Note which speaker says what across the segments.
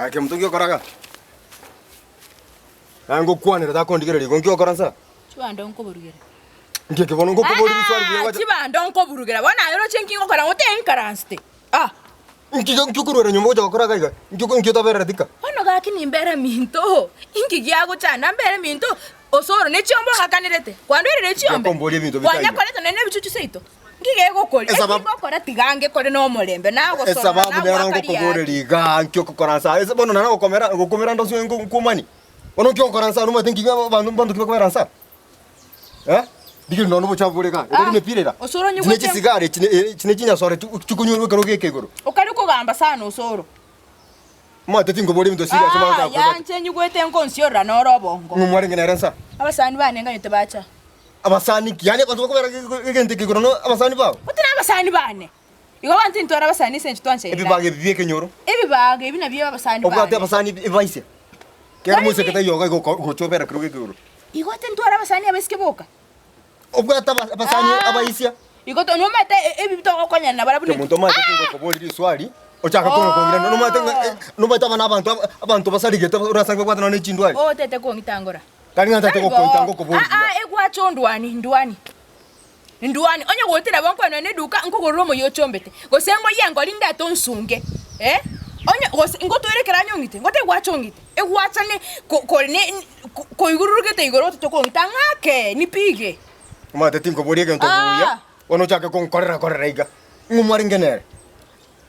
Speaker 1: Aye kemonto nki ogokora iga? Naye ngokwanera takondigereria igo nki ogokora nsa?
Speaker 2: Chibando nkoborugera.
Speaker 1: Nki eke bono ngokoboria riswali buya
Speaker 2: Aa,
Speaker 1: gwacha.
Speaker 2: chibando nkoburugera. Bono aye oroche nki ngokora ngotebe nkaransete. Ah.
Speaker 1: Nki nki okoruera nyomba gocha gokora iga iga? Nki oko nki otaberereti nka?
Speaker 2: Bono gaki nimbere minto, inki giagochanda mbere minto, osoro ne chiombe ong'akanerete? Kwandwerire chiombe?
Speaker 1: Ngekomboria ebinto bitaiyo.
Speaker 2: Kwanyakorete nonye ne ebichuchu seito? Nki gegokoria? Eki
Speaker 1: Esababu-
Speaker 2: ngokora tiga ngekore nomorembe, nagosorora,
Speaker 1: Esababu nero
Speaker 2: nagoaka riaki.
Speaker 1: ngokoboreria igaa nki okokora nsa ase bono nare gokomera gokomera ndoswe nko nkomani. Bono nki ogokora nsa nomanyete nki abanto mbanto ki bakobera nsa? Eh, rigerio nonya obochafu bore igaa,
Speaker 2: Ah,
Speaker 1: ere emepira era.
Speaker 2: osoro
Speaker 1: Chine
Speaker 2: nyigwete-
Speaker 1: chisigara echi ne eh, chine chinyasore chi chikonywerwa ekero geke igoro.
Speaker 2: Okare kogamba sana osoro.
Speaker 1: Omanyete tinkoboria ebinto serious omanye
Speaker 2: Ah,
Speaker 1: gochaka koigwa.
Speaker 2: yanche nyigwete nkonsiorora noro obongo.
Speaker 1: Ng'o mwarenge nere nsa?
Speaker 2: Abasani bane nganyete bacha.
Speaker 1: Abasani ki? Yaani abanto bakobera egento eke igoro no abasani bao?
Speaker 2: Oti nabasani bane. Igo abanto intware abasani ase enche twanchaine.
Speaker 1: Ebibaga ebi bi'ekenyoro.
Speaker 2: Ebibaga ebi nabio abasani bane.
Speaker 1: Obwate abasani ebaisia. Kera
Speaker 2: Tari
Speaker 1: moiseke
Speaker 2: bi-
Speaker 1: taiyo iga igo gocha obera kerogo eke igoro.
Speaker 2: Igo tintware abasani abaiseke boka.
Speaker 1: Obwate aba- abasani
Speaker 2: Ah.
Speaker 1: abaisia.
Speaker 2: Igo to nomanyete e- ebi togokonyana nabarabwo ne-
Speaker 1: Omonto omanyete tingokoboria riswali, ochaka konya kong'irana nomanyete ng'a eh, nomanyete aba nabanto aba- abanto basarigete orasange babwate nonya ne chindwari.
Speaker 2: Otete kong'itangora.
Speaker 1: Tari ng'a ntagete
Speaker 2: Tari bo.
Speaker 1: gokoita ngokoboria
Speaker 2: Ah, ah,
Speaker 1: buya.
Speaker 2: egwacha ondwani, ndwani. Ndwani, onye goetera bo nkwane nonye eduka nkogorere omoyio ochombete, gose ngoyie enkori ndete onsunge, eh, onye gose ngotoire ekeranya ong'ite, ngote egwacha ong'ite, egwachane ko kore ne ko koigururugete igoro otete kong'ita ng'ake nipige.
Speaker 1: Omanyete tinkoboria egento buya,
Speaker 2: Ah.
Speaker 1: bono ochake konkorera korera iga, ng'o mwarenge nere?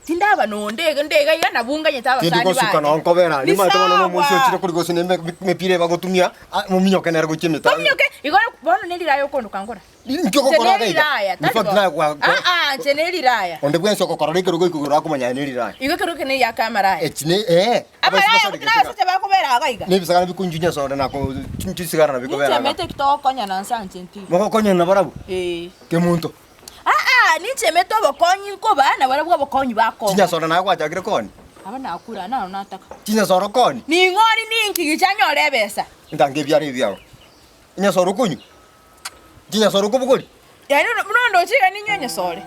Speaker 2: Tindaba nonde iga nde iga iga nabwo nganyete
Speaker 1: Tindi
Speaker 2: abasani
Speaker 1: gosuka
Speaker 2: bane.
Speaker 1: noo nkobera
Speaker 2: Ni
Speaker 1: nimanyete bono nomoisia
Speaker 2: sawa.
Speaker 1: ochire kori gose neme emepira ebagotumia ah, mominyoke nere gochia emetaro.
Speaker 2: Tominyoke, igo bono neriraya okondoka nkora.
Speaker 1: Inki
Speaker 2: Inche
Speaker 1: ogokora iga iga?
Speaker 2: neriraya,
Speaker 1: In
Speaker 2: tari
Speaker 1: fact
Speaker 2: bo.
Speaker 1: naye gwa- gwa-
Speaker 2: Ah, ah, inche neriraya.
Speaker 1: Onde bwensi ogokorora ekerogo eke igoro akomanya aye neriraya.
Speaker 2: Igo ekerogo eke neriaka amaraya.
Speaker 1: Echi ne eh, abaisia
Speaker 2: Amaraya
Speaker 1: basarigete
Speaker 2: gose
Speaker 1: iga.
Speaker 2: nabasacha bakobera iga iga.
Speaker 1: Nebisagane bikonchunya sore na ko chisigara nabio bikobera
Speaker 2: Ninche
Speaker 1: iga.
Speaker 2: emete eki togokonyana nsa inche ntiga.
Speaker 1: Mogokonyana nabarabwo?
Speaker 2: Eh.
Speaker 1: Kemonto.
Speaker 2: Aa, ninche emete obokonyi nkoba, na barabwo obokonyi bakoba.
Speaker 1: Chinyasore naye gwachakire koonia?
Speaker 2: Aba nakure, naro nataka.
Speaker 1: Chinyasore okoonia?
Speaker 2: Ning'o ori ninki gicha nyore ebesa?
Speaker 1: Ntange ebiara ebiao. Enyasore okonywa? Chinyasore okobogoria?
Speaker 2: Yaani buna ondoche iga ninywe enyasore.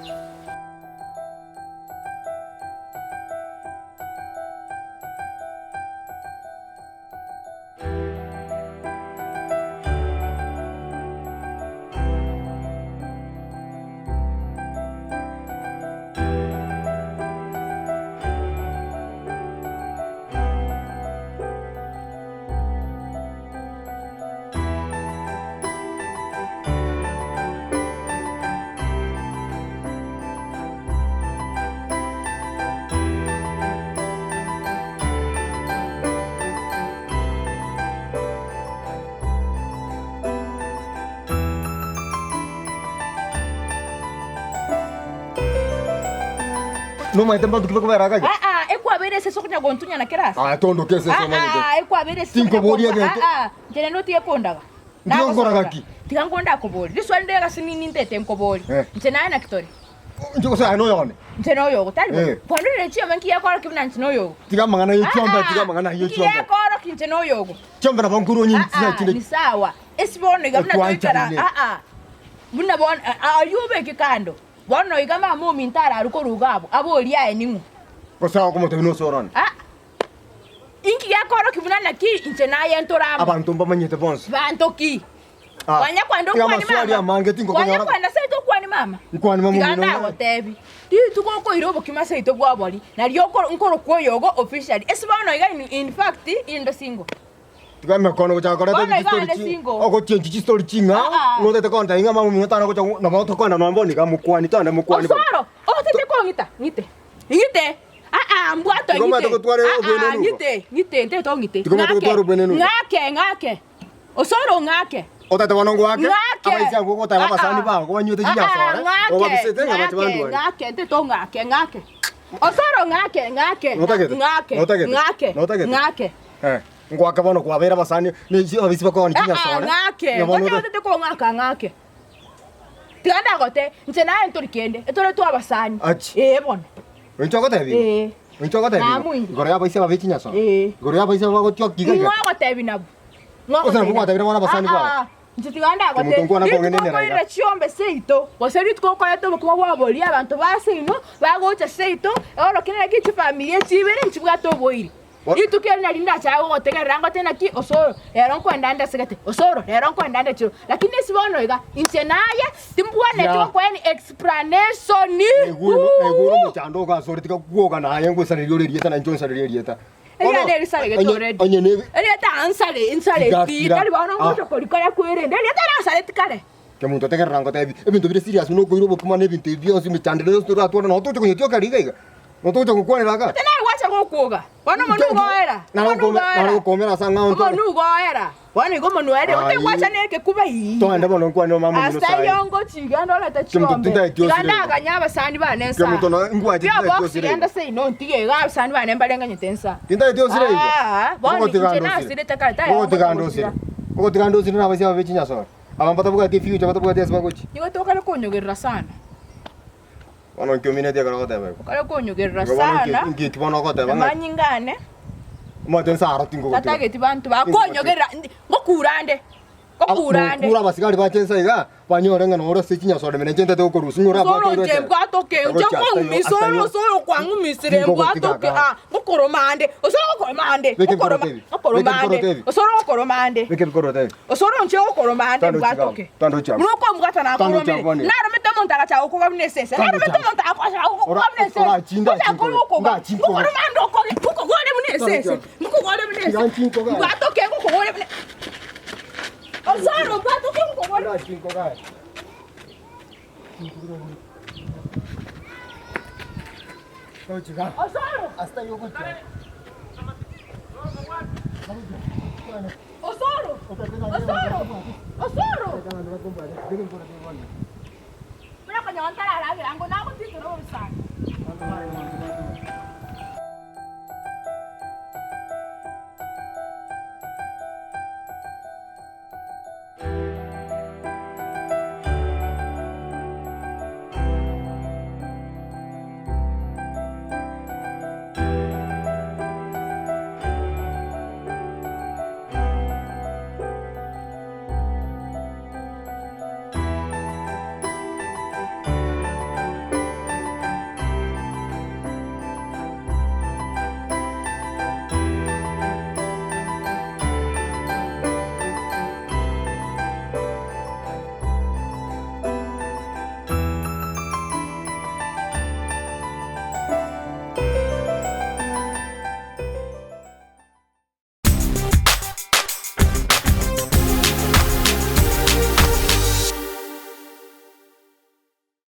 Speaker 1: Nomanyete mbanto ki bakobera iga iga?
Speaker 2: Aa, ekwabeire esese okonya gontunyana kera ase.
Speaker 1: Aya tondoke esese omanyete.
Speaker 2: Aa, ekwabeire esese okonya
Speaker 1: Tinkoboria
Speaker 2: gontu-
Speaker 1: egento.
Speaker 2: Aa, inche naende otige kondaga.
Speaker 1: Ntige gokoraga ki?
Speaker 2: Tiga nkondakoborie. Riswali ndire gasi nini ntete nkoborie.
Speaker 1: Eh.
Speaker 2: Inche naye naki tore?
Speaker 1: Inche gose aye noyone.
Speaker 2: Inche noyogo, tari bo?
Speaker 1: Eh.
Speaker 2: Kwandorire chiombe nki gekorokia buna inche noyogo?
Speaker 1: Tiga amang'ana ye chiombe,
Speaker 2: Ah,
Speaker 1: tiga amang'ana ye
Speaker 2: nki
Speaker 1: chiombe.
Speaker 2: gekorokia inche noyogo?
Speaker 1: Chiombe nabo nkorwa onye
Speaker 2: Ah, ah,
Speaker 1: chinde.
Speaker 2: ni sawa. Esi bono iga buna toikara,
Speaker 1: Etwanchaine.
Speaker 2: ah, ah. Buna bono, ah, ah, ayio obeke kando. Bono iga mama ominto ararwe korwa iga abwo, aborie aye ning'o?
Speaker 1: Gose agokomotebia nose orone.
Speaker 2: Ah, inki gekorokia buna naki inche naye ntore amo?
Speaker 1: Abanto mbamanyete bonsi.
Speaker 2: Banto ki?
Speaker 1: Ah,
Speaker 2: Kwanya kwenda
Speaker 1: tiga
Speaker 2: okwani
Speaker 1: amaswali
Speaker 2: mama.
Speaker 1: amange tinkokonyora.
Speaker 2: Kwanya kwenda seito okwani mama.
Speaker 1: Nkwani mama
Speaker 2: Tiga
Speaker 1: omino.
Speaker 2: ndagotebi. Rituko okoira obokima seito bwa obori, nario okoro nkorokwa oyogo officially. Ase bono iga in, in fact, inde single.
Speaker 1: Tiga emekono gochaka koreta
Speaker 2: Bono iga
Speaker 1: chistori
Speaker 2: ande
Speaker 1: chi
Speaker 2: single.
Speaker 1: ogochengi chistori ching'ao,
Speaker 2: Ah, ah.
Speaker 1: ng'otete konta ing'a mama omino tana gocha nabo tokoenda nonya bono iga mokwani togende mokwani bono.
Speaker 2: Osoro, otete kong'ita, ng'ite. Ng'ite. Aa, mbwatwa
Speaker 1: Tiga omanyete
Speaker 2: ng'ite.
Speaker 1: gotwara
Speaker 2: Aa,
Speaker 1: obwenenu igo.
Speaker 2: ng'ite, ng'ite, ntete ong'ite.
Speaker 1: Tiga omanyete
Speaker 2: Ng'ake,
Speaker 1: gotwara obwenenu igo.
Speaker 2: Ng'ake, ng'ake. Osoro ong'ake.
Speaker 1: Otagete bono ngoake,
Speaker 2: Ng'ake.
Speaker 1: abaisia abwo ogoteba abasani bao banywete chinyasore, obabisete ng'a bache bandware.
Speaker 2: Ng'ake, ntete ong'ake, ng'ake. Osoro ng'ake, ng'ake.
Speaker 1: Notagete?
Speaker 2: Ng'ake.
Speaker 1: Notagete?
Speaker 2: Ng'ake.
Speaker 1: Notagete?
Speaker 2: Ng'ake.
Speaker 1: Eh, ngoake bono kwabeire abasani, ne ababisi bakogania chinyasore.
Speaker 2: Ng'ake.
Speaker 1: Ng'a bono
Speaker 2: Ngocha
Speaker 1: ote-
Speaker 2: otete kong'aka ng'ake. Tiga ndagote, inche naye ntori kende, etore twabasani.
Speaker 1: Achi.
Speaker 2: Ee bono.
Speaker 1: Oinche ogotebi igo?
Speaker 2: Ee.
Speaker 1: Oinche ogotebi igo?
Speaker 2: Namoigwa.
Speaker 1: Igoro y'abaisia ababe chinyasore?
Speaker 2: Ee.
Speaker 1: Igoro y'abaisia bagotioka iga iga?
Speaker 2: Ng'o ogotebi nabwo? Ng'o
Speaker 1: Gose nabwo
Speaker 2: ogotebi
Speaker 1: gwatebire bono abasani
Speaker 2: Ah,
Speaker 1: bao?
Speaker 2: ah, Inche tiga ndagote.
Speaker 1: Omonto nkwana
Speaker 2: Rituko
Speaker 1: kong'enenera iga.
Speaker 2: okoirera chiombe seito, gose rituko okoreta obokima bwa boria abanto ba seino, bagocha seito, oroke naki chifamiri echi ibere nchibwate oboiri. Rituko eri nari ndachake gogotegerera ngote naki osoro rero nkoenda nde asegete, osoro rero nkoenda nde chiro. Lakini ase bono iga, inche naye timbwaneti gokoeni explanation.
Speaker 1: Naigure omochando ogo asore tiga gwoka naye ngosareria ore erieta na inche onsarerie erieta.
Speaker 2: Eria nerisaregete already.
Speaker 1: Onye ne
Speaker 2: Erieta ansare nsareti
Speaker 1: Tiga
Speaker 2: tari bono
Speaker 1: kira.
Speaker 2: ngocha korikora kwerende erieta nasareti kare.
Speaker 1: Kemunto tegerera ngotebi ebinto bire serious buna okoira obokima na ebinto ebi bionsi emechandero yonsi toratware nabo togocha konyetioka riga iga. Nabo togocha gokwanera iga.
Speaker 2: Tena gwacha gokwoga. Bono omonwe ogoera. Omonwe ogoera.
Speaker 1: Nare gokomera ase ang'ao ntore.
Speaker 2: Omonwe ogoera. Bono igo omonwe oere.
Speaker 1: Aye.
Speaker 2: Otegwacha na ekekuba ii.
Speaker 1: Toende bono nkwane omama omino
Speaker 2: Ase
Speaker 1: sae.
Speaker 2: ayio ngochi genda orete
Speaker 1: Kemunto
Speaker 2: chiombe.
Speaker 1: tintaeti
Speaker 2: Tiga
Speaker 1: osire igo.
Speaker 2: ndaganye abasani bane nsaa.
Speaker 1: Kemunto no ngwanche
Speaker 2: Pia
Speaker 1: tintaeti
Speaker 2: box
Speaker 1: osire
Speaker 2: genda
Speaker 1: igo.
Speaker 2: seino ntige iga abasani bane mbarenganyete nsaa.
Speaker 1: Tintaeti osire igo.
Speaker 2: Ah, bono
Speaker 1: Ngogotiga
Speaker 2: inche
Speaker 1: ande osire.
Speaker 2: nasirete kare tari
Speaker 1: Ngogotiga ande osire.
Speaker 2: gosira.
Speaker 1: Ngogotiga ande osire na abaisia babe chinyasore. Aba mbatabwati efuture batabwati ase bagochia.
Speaker 2: Nigo tokare konyogerera sana.
Speaker 1: Bono nki omineti ekero ogoteba igo?
Speaker 2: Okare konyogerera
Speaker 1: Igo bono nki
Speaker 2: sana.
Speaker 1: nki eki bono ogoteba ng'a
Speaker 2: Amanyinga ane
Speaker 1: omanyete nsaro tingogotiga.
Speaker 2: tatageti banto bakonyogerera ndi ngokura ande, ngokura ande.
Speaker 1: Nokure abasigari bache nsa iga, banyore ng'a nore ase chinyasore mene inche ntete gokorusia ng'ore
Speaker 2: Osoro
Speaker 1: abwate
Speaker 2: inche
Speaker 1: echela.
Speaker 2: mbwatoke, inche
Speaker 1: Ogochia ase ayio-
Speaker 2: nkong'umisa
Speaker 1: ase
Speaker 2: ore
Speaker 1: ayio.
Speaker 2: osoro kwang'umisire
Speaker 1: Tingogotiga
Speaker 2: mbwatoke
Speaker 1: igaa.
Speaker 2: ah, ngokoroma ande, osoro ngokoroma ande,
Speaker 1: Beka
Speaker 2: ngokoroma
Speaker 1: ebikoroto ebi.
Speaker 2: ngokoroma
Speaker 1: Beka
Speaker 2: ande,
Speaker 1: ebikoroto ebi.
Speaker 2: osoro ngokoroma ande.
Speaker 1: Beka ebikoroto ebi.
Speaker 2: Osoro inche ngokoroma ande
Speaker 1: Tanda ochiga
Speaker 2: mbwatoke.
Speaker 1: amo. Tanda ochiga amo.
Speaker 2: Buna okombwata
Speaker 1: Tanda
Speaker 2: nakoromire.
Speaker 1: ochiga amo.
Speaker 2: Naromete omonto agacha gokoga buna esese.
Speaker 1: Tanda
Speaker 2: Naromete
Speaker 1: ochiga amo.
Speaker 2: omonto agacha gokoga
Speaker 1: Ora-
Speaker 2: buna esese.
Speaker 1: orachinga
Speaker 2: Gocha
Speaker 1: achinkoge.
Speaker 2: kogokoga.
Speaker 1: Ngachinkoge.
Speaker 2: Ngokoroma ande okoge. Ngokogore buna
Speaker 1: Tanda
Speaker 2: esese.
Speaker 1: ochiga amo.
Speaker 2: Ngokogore buna
Speaker 1: Tiga
Speaker 2: esese.
Speaker 1: nchinkoge aye.
Speaker 2: Mbwatoke ngokogore buna Osoro mbwatoke ngokogore.
Speaker 1: Ngachinkoge aye. Tochiga.
Speaker 2: Osoro.
Speaker 1: Ase taiyo ogochia.
Speaker 2: Osoro. Osoro. Osoro. Buna konya ntararagera ngo nagotitera orosana.